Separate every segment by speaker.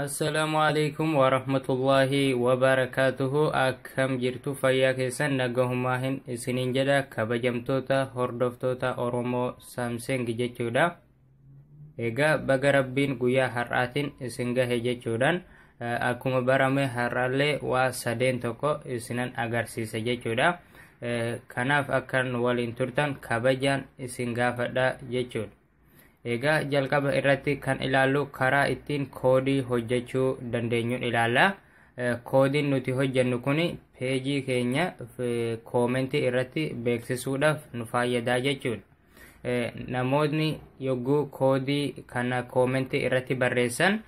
Speaker 1: Assalaamu alaikum warahmatullaahi wabarakaatuhu. Akkam jirtu? Fayyaa keessan? Nagahumaa hin isiniin jedha, kabajamtoota hordoftoota Oromoo Samsung jechuudha. Egaa baga Rabbiin guyyaa har'aatiin isin gahe jechuudhaan, akkuma barame har'aallee waa sadeen tokko isinan agarsiisa jechuudha. Kanaaf akkan waliin turtan kabajaan isin gaafadha jechuudha. Egaa jalqaba irratti kan ilaallu karaa ittiin koodii hojjechuu dandeenyuun ilaalla. Koodiin nuti hojjennu kun peejii keenya koomentii irratti beeksisuudhaaf nu fayyadaa jechuudha. Namoonni yogguu koodii kana koomentii irratti barreessan,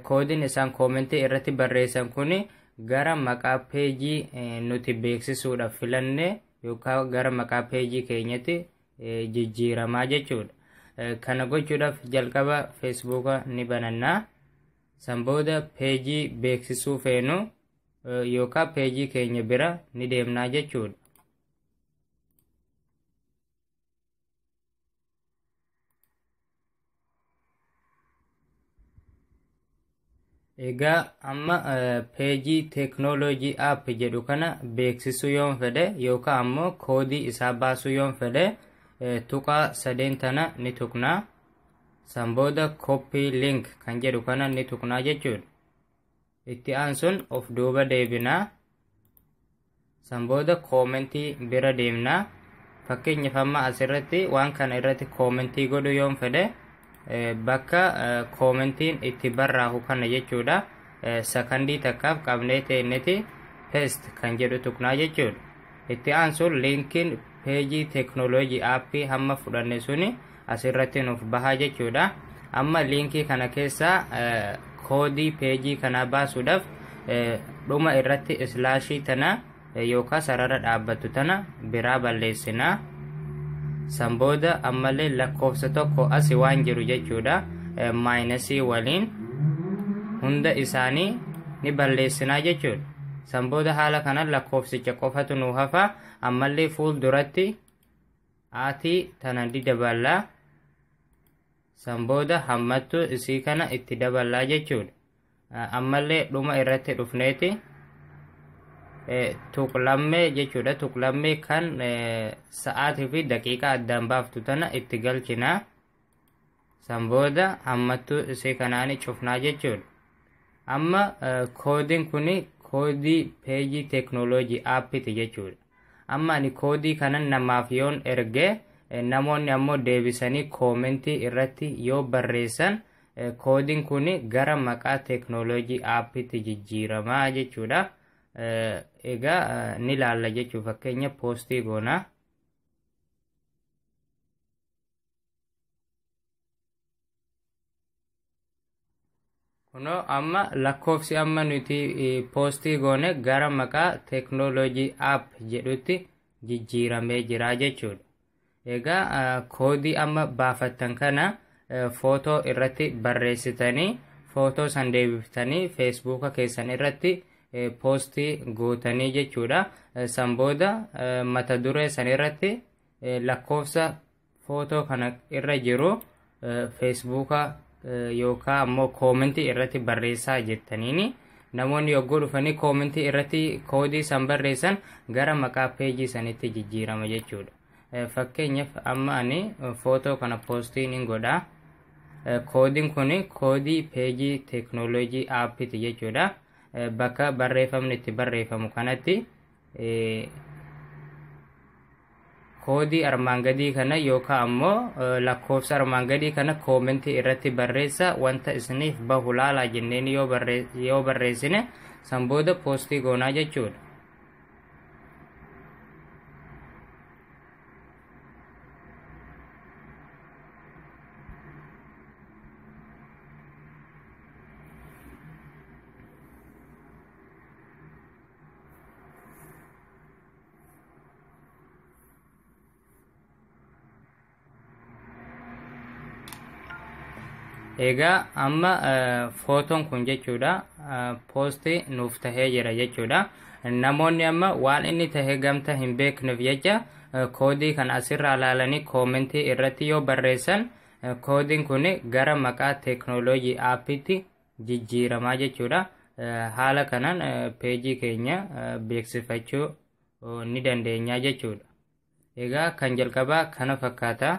Speaker 1: koodiin isaan koomentii irratti barreessan kun gara maqaa peejii nuti beeksisuudhaaf filanne yookaan gara maqaa peejii keenyatti jijjiiramaa jechuudha. Kana gochuudhaaf jalqaba Feesbuuka ni banannaa. San booda peejii beeksisuu feenu yookaan peejii keenya bira ni deemnaa jechuudha. Egaa amma peejii teeknooloojii app jedhu kana beeksisuu yoon fedhe yookaan ammoo koodii isaa baasuu yoon fedhe, tuqaa sadeen tana ni tuqnaa. San booda copy link kan jedhu kana ni tuqnaa jechuudha. Itti aansuun of duuba deebinaa. San booda koomentii bira deemnaa. Fakkeenyaaf amma asirratti waan kana irratti koomentii godhuu yoon fedhe, bakka koomentiin itti barraahu kana jechuudha. Sakandii takkaaf qabnee teenneti paste kan jedhu tuqnaa jechuudha. Itti aansuun linkiin peejii teeknooloojii aappii hamma fudhanne suni asirratti nuuf bahaa jechuudha. Amma liinkii kana keessaa koodii peejii kanaa baasuudhaaf dhuma irratti islaashii tana yookaan sarara dhaabbattu tana biraa balleessinaa. San booda ammallee lakkoofsa tokko asi waan jiru jechuudha. Maayinasii waliin hunda isaanii ni balleessinaa jechuudha. San booda haala kanaan lakkoofsicha qofatu nu hafa. Ammallee fuul duratti aatii tana ni daballaa. San booda hammattuu isii kana itti daballaa jechuudha. Ammallee dhuma irratti dhufneeti tuqlammee jechuudha. Tuqlammee kan sa'aatii fi daqiiqaa addaan baaftu tana itti galchinaa. San booda hammattuu isii kanaan cufnaa jechuudha. Amma koodiin kun koodii peejii teeknooloojii aappiiti jechuudha. Amma ani koodii kana namaaf yoon erge, namoonni ammoo deebisanii koomentii irratti yoo barreessan, koodiin kun gara maqaa teeknooloojii aappiitti jijjiiramaa jechuudha. Egaa ni ilaalla jechuu, fakkeenya poostii goonaa. Kunoo amma lakkoofsi amma nuti poostii goone gara maqaa teeknooloojii app jedhutti jijjiiramee jira jechuudha. Egaa koodii amma baafattan kana footoo irratti barreessitanii, footoo san deebiftanii Feesbuuka keessan irratti poostii gootanii jechuudha. San booda mata duree san irratti lakkoofsa footoo kana irra jiru Feesbuuka yookaan ammoo koomentii irratti barreessaa jettaniini, namoonni yogguu dhufanii koomentii irratti koodii san barreessan gara maqaa peejii sanitti jijjiirama jechuudha. Fakkeenyaaf amma ani footoo kana poostii ni godha. Koodiin kun koodii peejii teeknooloojii aappiiti jechuudha. Bakka barreeffamni itti barreeffamu kanatti koodii armaan gadii kana yookaan ammoo lakkoofsa armaan gadii kana koomentii irratti barreessa, wanta isiniif bahu laalaa jenneen yoo barreessine, san booda poostii goonaa jechuudha. Egaa amma footoon kun jechuudha poostii nuuf tahee jira jechuudha. Namoonni amma waan inni tahe gamta hin beekneef jecha, koodii kana asirraa ilaalanii koomentii irratti yoo barreessan, koodiin kun gara maqaa teeknooloojii aappiitti jijjiiramaa jechuudha. Haala kanaan peejii keenya beeksifachuu ni dandeenya jechuudha. Egaa kan jalqabaa kana fakkaata.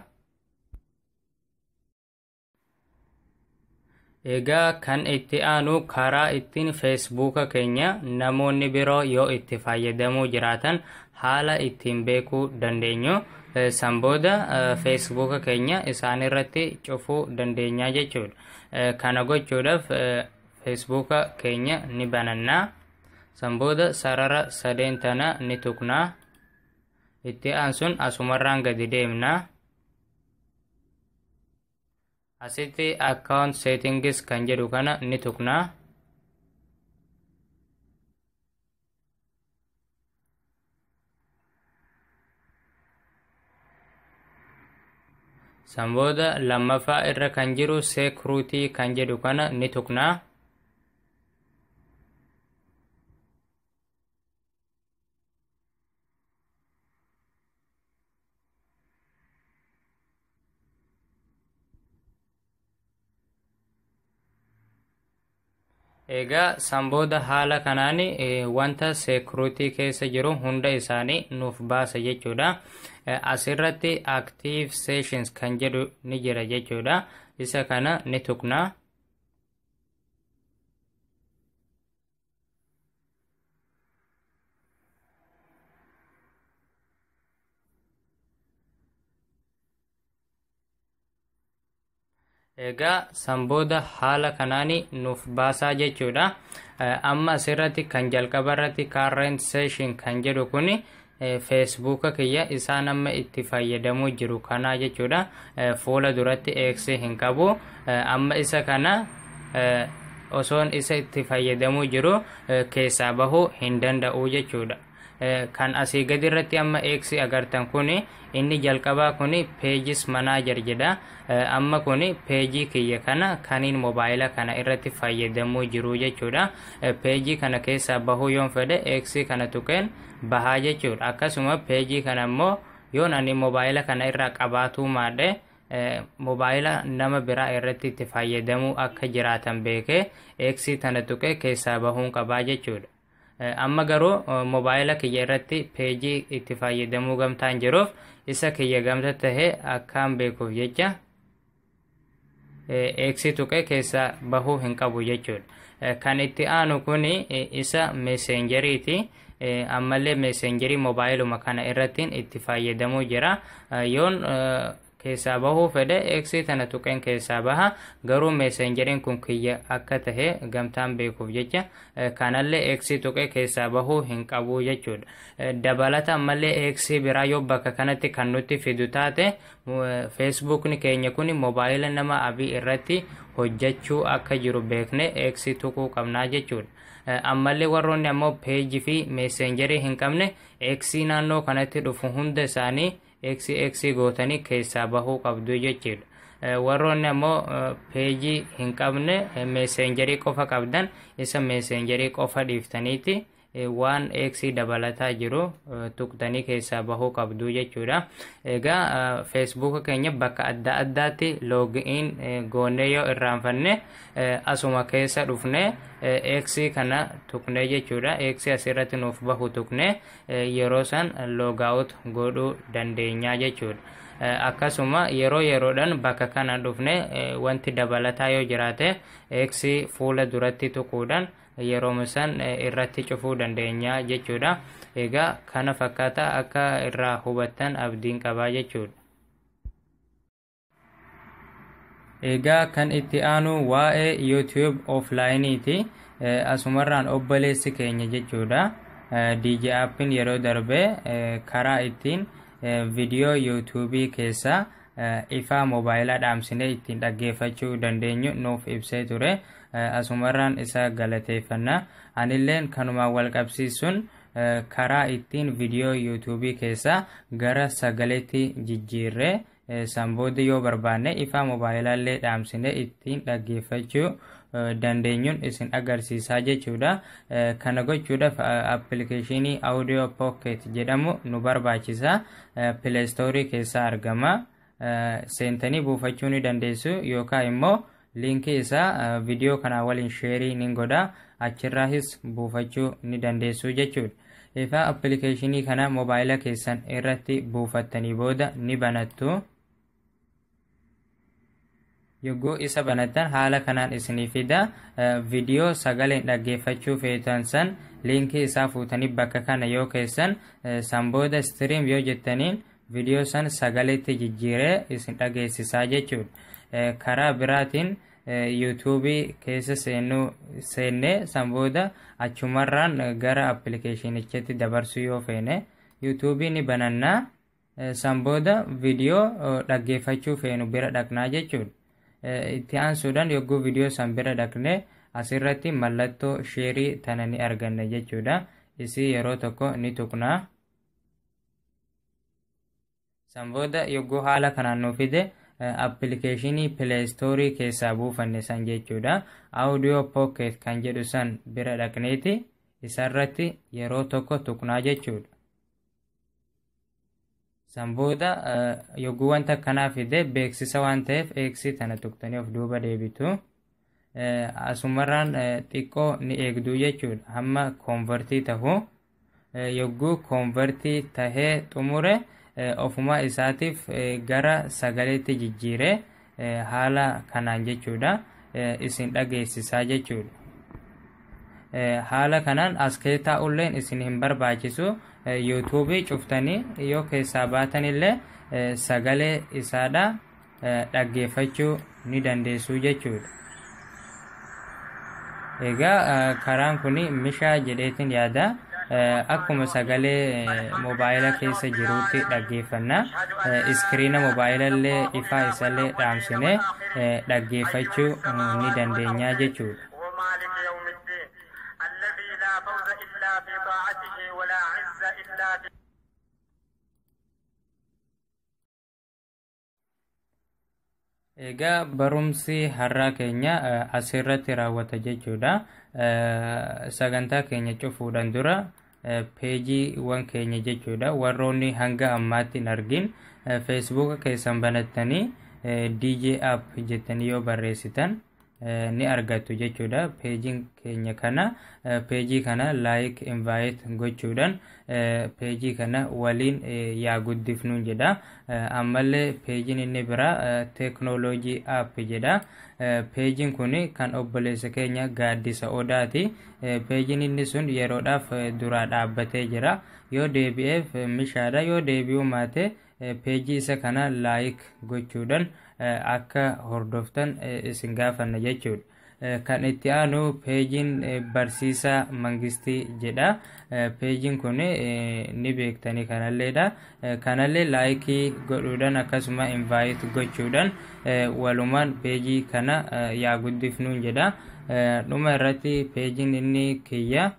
Speaker 1: Egaa kan itti aanu karaa ittiin Feesbuuka keenya namoonni biroo yoo itti fayyadamuu jiraatan haala ittiin beekuu dandeenyu, san booda Feesbuuka keenya isaan irratti cufuu dandeenya jechuudha. Kana gochuudhaaf Feesbuuka keenya ni banannaa. San booda sarara sadeen tana ni tuqnaa. Itti aansuun asumarraan gadi deemnaa. Asitti "Account settings" kan jedhu kana ni tuqnaa. San booda lammaffaa irra kan jiru "Security" kan jedhu kana ni tuqnaa. Egaa san booda haala kanaan wanta security keessa jiru hunda isaanii nuuf baasa jechuudha. Asirratti "Active sessions" kan jedhu ni jira jechuudha. Isa kana ni tuqnaa. Egaa san booda haala kanaan nuuf baasaa jechuudha. Amma asirratti kan jalqaba irratti "Current session" kan jedhu kun Feesbuuka kiyya isaan amma itti fayyadamuu jiru kanaa jechuudha. Fuula duratti X hin qabu. Amma isa kana osoon isa itti fayyadamuu jiru keessaa bahuu hin danda'u jechuudha. Kan asii gadi irratti amma X agartan kun, inni jalqabaa kun "Pages manager" jedha. Amma kun peejii kiyya kana kaniin mobaayila kana irratti fayyadamuu jiru jechuudha. Peejii kana keessaa bahuu yoon fedhe X kana tuqeen bahaa jechuudha. Akkasuma peejii kana immoo yoon ani mobaayila kana irraa qabaatuu maadhe, mobaayila nama biraa irratti itti fayyadamuu akka jiraatan beekee X tana tuqee keessaa bahuun qabaa jechuudha. Amma garuu mobaayila kiyya irratti peejii itti fayyadamuu gamtaan jiruuf, isa kiyya gamta tahe akkaan beekuuf jecha X tuqee keessaa bahuu hin qabu jechuudha. Kan itti aanu kun isa Messengeriiti. Ammallee Messengerii mobaayiluma kana irratti itti fayyadamuu jira. Yoon keessaa bahuu fedhe X tana tuqeen keessaa baha. Garuu Messengeriin kun kiyya akka tahe gamtaan beekuuf jecha kanallee X tuqee keessaa bahuu hin qabu jechuudha. Dabalata ammallee X biraa yoo bakka kanatti kan nutti fidu taate, Feesbuukni keenya kun mobaayila nama abii irratti hojjechuu akka jiru beekne X tuquu qabnaa jechuudha. Ammallee warroonni ammoo peejii fi Messengerii hin qabne X naannoo kanatti dhufu hunda isaanii X X gootanii keessaa bahuu qabdu jechuudha. Warroonni ammoo peejii hin qabne, Messengerii qofa qabdan, isa Messengerii qofa dhiiftaniiti waan X dabalataa jiru tuqxanii keessaa bahuu qabdu jechuudha. Egaa Feesbuuka keenya bakka adda addaatti login goonee yoo irraanfanne, asuma keessa dhufne X kana tuqnee jechuudha. X asirratti nuuf bahu tuqnee yeroo san logout godhuu dandeenya jechuudha. Akkasuma yeroo yeroodhaan bakka kana dhufne wanti dabalataa yoo jiraate X fuula duratti tuquudhaan yeroo san irratti cufuu dandeenya jechuudha. Egaa kana fakkaata, akka irraa hubattan abdiin qabaa jechuudha. Egaa kan itti aanu waa'ee YouTube offlineiti. Asumarraan obboleessi keenya jechuudha. DJ Appin yeroo darbe karaa ittiin viidiyoo YouTubeii keessaa ifaa moobaayilaa dhaamsinee ittiin dhaggeeffachuu dandeenyu nuuf ibsee ture. Asumarraan isa galateeffanna. Anilleen kanumaan wal qabsiisuun karaa ittiin viidiyoo YouTubeii keessaa gara sagaleetti jijjiirree san booda yoo barbaanne ifaa moobaayilaallee dhaamsinee ittiin dhaggeeffachuu dandeenyuun isin agarsiisaa jechuudha. Kana gochuudhaaf appilikeeshinii Audio Pocket jedhamu nu barbaachisa. Play Store keessaa argama. Seentanii buufachuu ni dandeessu yookaan immoo Liinkii isaa viidiyoo kanaa waliin share nin godha, achirraahis buufachuu ni dandeessu jechuudha. Ifaa appilikeeshinii kana mobaayila keessan irratti buufattanii booda ni banattu. Yogguu isa banattan haala kanaan isinii fida. Viidiyoo sagaleen dhaggeeffachuu feetan san liinkii isaa fuutanii bakka kana yoo keessan, san booda stream yoo jettaniin viidiyoo san sagaleetti jijjiiree isin dhageessisaa jechuudha. Karaa biraatiin yuutuubii keessa seenuu seennee san booda achumarraan gara appilikeeshinichatti dabarsuu yoo feene, yuutuubii ni banannaa, san booda viidiyoo dhaggeeffachuu feenu bira dhaqnaa jechuudha. Itti aansuudhaan yogguu viidiyoo san bira dhaqne asirratti mallattoo share tana ni arganna jechuudha. Isii yeroo tokko ni tuqnaa. San booda yogguu haala kanaan nu fide, appilikeeshinii Play Store keessaa buufanne san jechuudha. Audio Pocket kan jedhu san bira dhaqneeti isarratti yeroo tokko tuqnaa jechuudha. San booda yogguu wanta akkanaa fide, beeksisa waan ta'eef eegsii tana tuqxanii of duuba deebitu. Asumarraan xiqqoo ni eegduu jechuudha. Hamma convert tahu. Yogguu convert tahee xumure ofuma isaatiif gara sagaleetti jijjiiree haala kanaan jechuudha isin dhageessisaa jechuudha. Haala kanaan as kee taa'ulleen isin hin barbaachisu. Yuutuubii cuftanii yoo keessaa baatanillee sagalee isaadha dhaggeeffachuu ni dandeessu jechuudha. Egaa karaan kun mishaa jedheetiin yaada. Akkuma sagalee mobaayila keessa jiruutti dhaggeeffanna. Iskiriina mobaayila illee ifaa isallee dhaamsine dhaggeeffachuu ni dandeenya jechuudha.
Speaker 2: ومالك يوم الدين الذي لا فوز إلا في طاعته ولا عز إلا في
Speaker 1: Egaa barumsi har'aa keenya asirratti raawwata jechuudha. Sagantaa keenya cufuudhaan dura peejiiwwan keenya jechuudha. Warroonni hanga ammaatti hin argin, feesbuuka keessan banattanii DJ app jettanii yoo barreessitan ni argattu jechuudha. Peejiin keenya kana, peejii kana like, invite gochuudhaan peejii kana waliin yaa guddifnuun jedha. Ammallee peejiin inni biraa teeknooloojii app jedha. Peejiin kun kan obboleessa keenya Gaaddisa Odaati. Peejiin inni sun yeroodhaaf duraa dhaabbatee jira. Yoo deebi'eef mishaadha. Yoo deebi'uu maate peejii isa kana like gochuudhaan akka hordoftan isin gaafanna jechuudha. Kan itti aanu peejiin barsiisaa mangistii jedha. Peejiin kun ni beektanii kanalleedha. Kanallee like godhuudhaan akkasuma invite gochuudhaan walumaan peejii kana yaa guddifnuun jedha. Dhuma irratti peejiin inni kiyya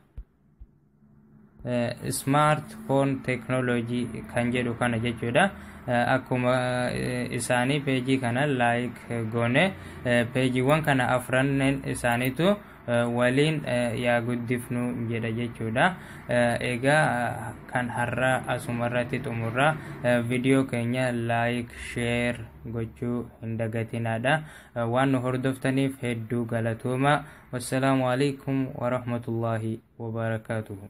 Speaker 1: smartphone technology kan jedhu kana jechuudha. Akkuma isaanii peejii kana like goone peejiiwwan kana afrannen isaaniitu waliin yaa guddifnu jedha jechuudha. Egaa kan har'a asuma irratti xumurra. Viidiyoo keenya like, share gochuu hin dagatinaadha. Waan nu hordoftaniif hedduu galatooma. Wassalaamu alaikum warahmatullaahi wabarakaatuhu.